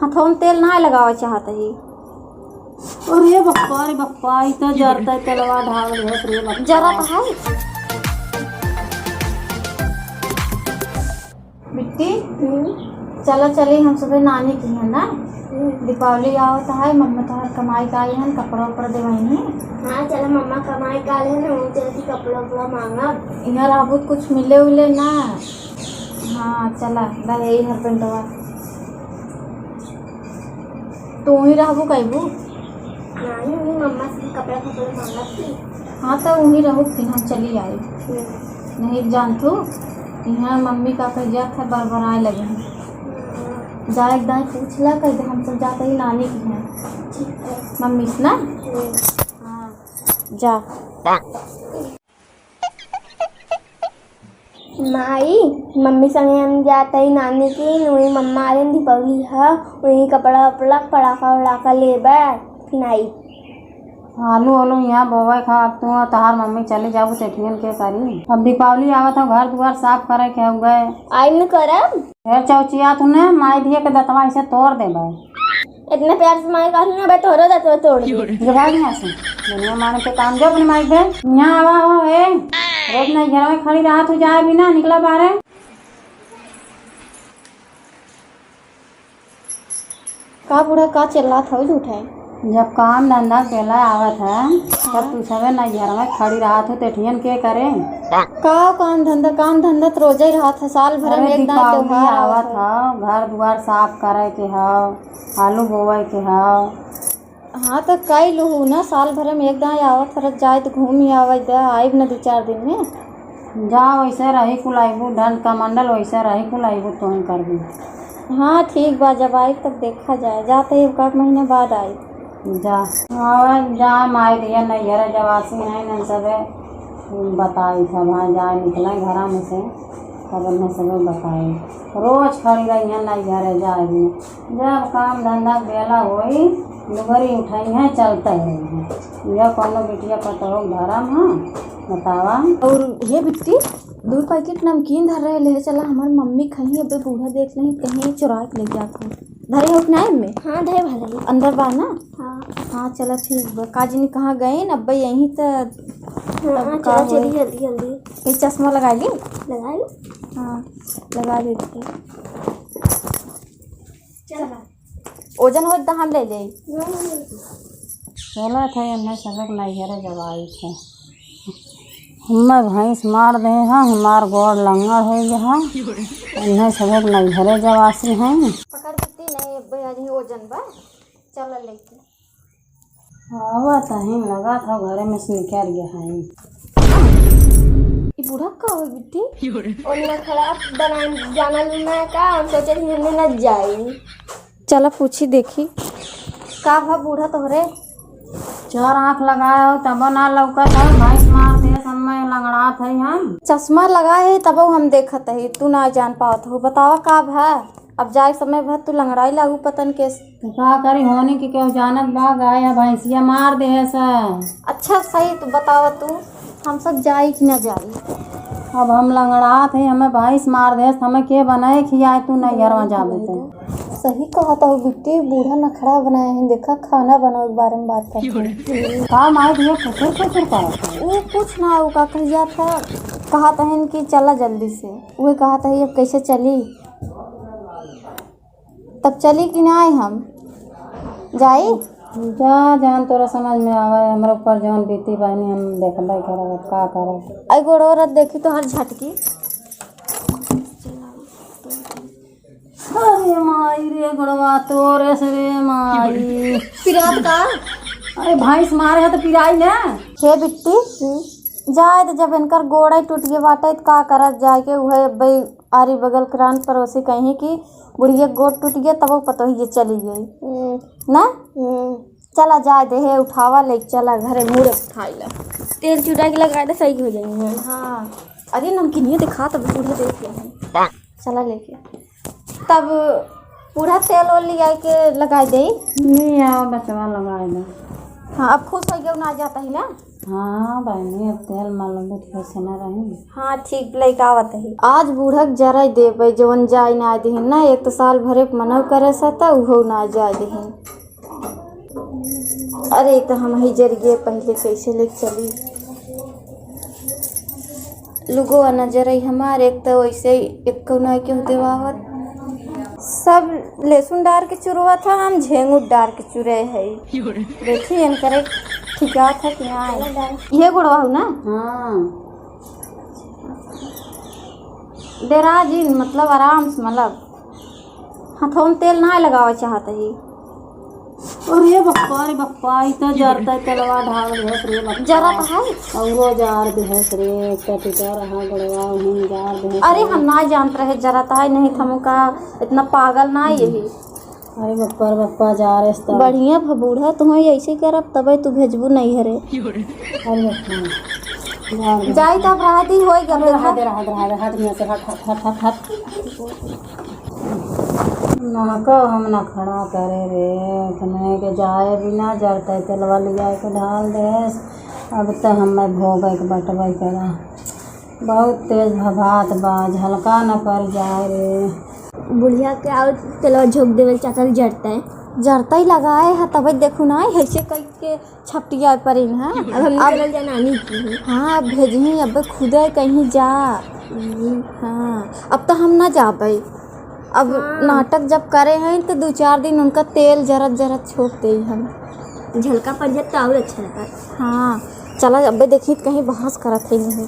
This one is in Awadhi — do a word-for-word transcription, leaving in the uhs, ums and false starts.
हथवा में तेल नाहीं लगावे चाहत ही। अरे बप्पा रे बप्पा, ई तो जरता है तेलवा ढाल देत रे बप्पा। जरत है। बिट्टी, हम्म। चला चली हम सभे नानी किहाँ ना। हम्म। दीपावली आवत है, मम्मी तोहार कमाई के आई हन, कपड़ा उपड़ा देवइनी। हाँ, चला मम्मा कमाई के आले हन, हम चलती कपड़ा उपड़ा मांगब। इहाँ रहबू त कुछ मिले उले ना। हाँ, चला, ला यही हर पेंटवा। तू ही रहबू कइबू? नाहीं, वही मम्मा से कपड़ा फपड़ा मांगत थी। हाँ, तो वही रहू, फिर हम चली आई। हम्म। नहीं जानतू, यहाँ मम्मी का कहिया था बरबराए लगे हैं। हम्म। जा एक दाई पूछ ला, कह दे हम सब जाते ही नानी किहाँ। ठीक है। मम्मी से ना? हम्म। हाँ, जा। माई, मम्मी संगे हम जात हई नानी की, उहीं मम्मा आलिन दीपावली ह, उहीं कपड़ा उपड़ा, पड़ाका उड़ाका लेबे, फिर आई। आलू ओलू यहाँ बोवे खा, अब तू तहार मम्मी चली जाबू, तेठियन के करी। अब दीपावली आवत ह, घर दुआर साफ करे के हउवे। आई न करब। ढेर चौचिया तूने, माई दिए के दतवा ऐसे तोड़ देबे। इतना प्यार से माई कहलू ना, बे तोरो दतवा तोड़ दे। जो भाग यहाँ से, दुनिया मारे के काम जो अपने माई दे। यहाँ आवा हो, ए, रोज नहीं घर में खड़ी रहा तू, जाए बिना निकला बाहरे। का बूढ़ा, का चिल्लात हौ झूठे? जब काम धंधा बेला आवत है, तब तू सबे नैहर में खड़ी रहत हो, तेठियन के करे? का काम धंधा, काम धंधा त रोजे रहत है, साल भर में अरे एक दाई दीपावली त्योहार आवत आवत है। हौ, घर दुआर साफ करे के हौ, आलू बोवे के हौ। हाँ, त कई लूहू ना, साल भर में एक दाई आवत हरत, जाए त घूम ही आवे द, आइब न दू चार दिन में। जा, वैसे रही कुल आइबू, ढंड का मंडल वैसे रही कुल आइबू, तोहन करबू। हाँ, ठीक बा, जब आई तब देखा जाए, जाते ही एक आध महीने बाद आई। जा, आवे, जा, माई दिया नैहर जवासी हैं, न सबे बताई सब, हाँ, जाए निकले घरा में से, तब उन्हें सबे बताई। रोज खड़ी रही हैं नैहर जाए में, जब काम धंधा बेला होई, लुगरी उठाई हैं, चलते रही हैं। यह कौनो बिटिया पतोह धरम है, बतावा। और हे बिट्टी, दो पैकेट नमकीन धर रहे, ले चला, हमार मम्मी खइहीं, अबे बूढ़ा देख लेहीं, कहीं चुरा के ले जात हो। धरे हो कि ना एमे? हाँ, धरे भले ही। अंदर बा ना? हाँ। हाँ, चला ठीक बा। का जनी कहाँ गइन, अबे यहीं त हाँ, अब हाँ, का चला, चली होई? जल्दी, जल्दी। ये चश्मा लगा ली? लगा ली। हाँ, लगा देती। चला। ओजन होत त हम ले लेई। चलत है, एन्ने सबक नैहरे जवाई है। हम्मे भैंस मार दे है, हमार गोड़ लंगड़ हो गया है। एन्ने सबक नैहरे जवासी हैं। पकड़ बिट्टी, नहीं, अब आज ही ओजन बा। चल लेके। आवा तहीं लगा था घरे में से निकल गया है। ई बूढ़ा का हो बिट्टी? ओन्ने खराब बनाए जानल ना का, हम सोचे कि हमने न जाई। चला पूछी देखी, का भा बूढ़ा तोहरे? चार आँख लगाए हो तबो ना लौकत हो, भैंस मार दे, सब में लंगड़ात है हम। चश्मा लगाए है तबो हम देखत है, तू ना जान पावत हो, बतावा का भा? अब जाए समय भर तू लंगड़ाई लागू पतन के। तो का करी, होनी कि केहू जानत बा, गाय या भैंसिया मार दे है सा। अच्छा सही तो बतावा तू, हम सब जाई कि ना जाई? अब हम लंगड़ात है, हमें भैंस मार दे, हमें के बनाए खियाए, तू नैहरवा जाबे तो। सही कहत हो बिट्टी, बूढ़ा नखड़ा बनाए हैं, देखा खाना बनावे के बारे में बात करते हैं। का माई ये खुसुर खुसुर करत है? वो कुछ ना, वो का कह जात है, कहत हन कि चला जल्दी से, वो कहत है अब कैसे चली? तब चली कि नाई हम? जाई? जा, जौन तोरा समझ में आवे, हमरे ऊपर जौन बीती बहनी, हम देखबे करब, अब का करब। आई गोड़ो रत देखी तोहर झटकी। अरे माई रे, गोड़वा तोरे से रे माई। पिरात का? अरे भैंस मारे है तो पिराई ना। हे बिट्टी, जाए तो जब इनकर गोड़े टूट गए बाटे तो का करत जाए के, उहे अब्बे आरी बगल के रान पड़ोसी कहीं कि बुढ़िया के गोड़ टूट गया, तब वो पतोहिए चली गई। हम्म। ना? हम्म। चला जाए दे, हे उठावा ले, चला घरे मुड़े खाई ला। तेल चुरा के लगाए दे, सही हो जाई है। हाँ। अरे नमकीनिया दिखा, तब बूढ़ा देख ले। चला लेके। तब पूरा तेल ओल लिया के लगाए दे। नहीं, आओ बचवा लगाए दे। हाँ, अब खुश हो गया, ना जाता ही ना। हाँ बहिनी, अब तेल मालूम भी कैसे ना रही। हाँ ठीक, लइका आवत ही। आज बूढ़क जराई देबै, जवन जाई ना दिहिन ना, एक तो साल भरे मनौ करे सा, त उहो ना जाए दिहिन। अरे, त हम ही जरिए पहिले कैसे ले चली। लुगो न जरई हमार, एक तो वैसे ही एको ना क्यों देवावत। सब लहसुन डार के चुरवा था, हम झेंगुर डार के चुरे है। देखी इनकरे ठिका था कि ना। ये गुड़वा हो ना? हाँ। डेरा जिन, मतलब आराम से, मतलब हथवा में तेल ना लगावे चाहत ही। अरे बप्पा, अरे बप्पा, ई तो जरता तेलवा ढाल देहस रे बप्पा। जरत है? औरो जार देहस रे, कटिका रहा गड़वा, उहिन जार देहस अरे रे। हम ना जानत रहे जरत है, नहीं त हमका इतना पागल ना यही। अरे बप्पा रे बप्पा, जा रे इस तरह। बढ़िया भा बूढ़ा, तुहैं ऐसे करब, तबै तू भेजबू नहीं हरे। अरे बप्पा, जा रे। जाई तब रहा दी, होई गल अरे रहा देखा। दे, रहा दे, रहा दे, हट में से, हट, हट, हट, हट, हट। ना को हम ना खड़ा करे रे, कने के जाए बिना जरते तेलवा लिया के ढाल देस। अब त हमें भोगे के बटवे करा। बहुत तेज भभात बा, झलका न पर जाए रे। बुढ़िया के आउ तेलवा झोंक देवल चाचा जरते। जरते ही लगाए है, तबे देखू ना, ऐसे कई के छपटिया पर इन है। अब हम अब निकल जा नानी की। हाँ, अब भेजही, अब खुदे कहीं जा। हम्म। हाँ, अब तो हम ना जाबे। अब हाँ। नाटक जब करे हैं तो दो चार दिन उनका तेल जरत जरत छोड़ दे हम। झलका पड़ जात तो और अच्छा लगा। हाँ, चला अबे देखी कहीं बहस करत है नहीं।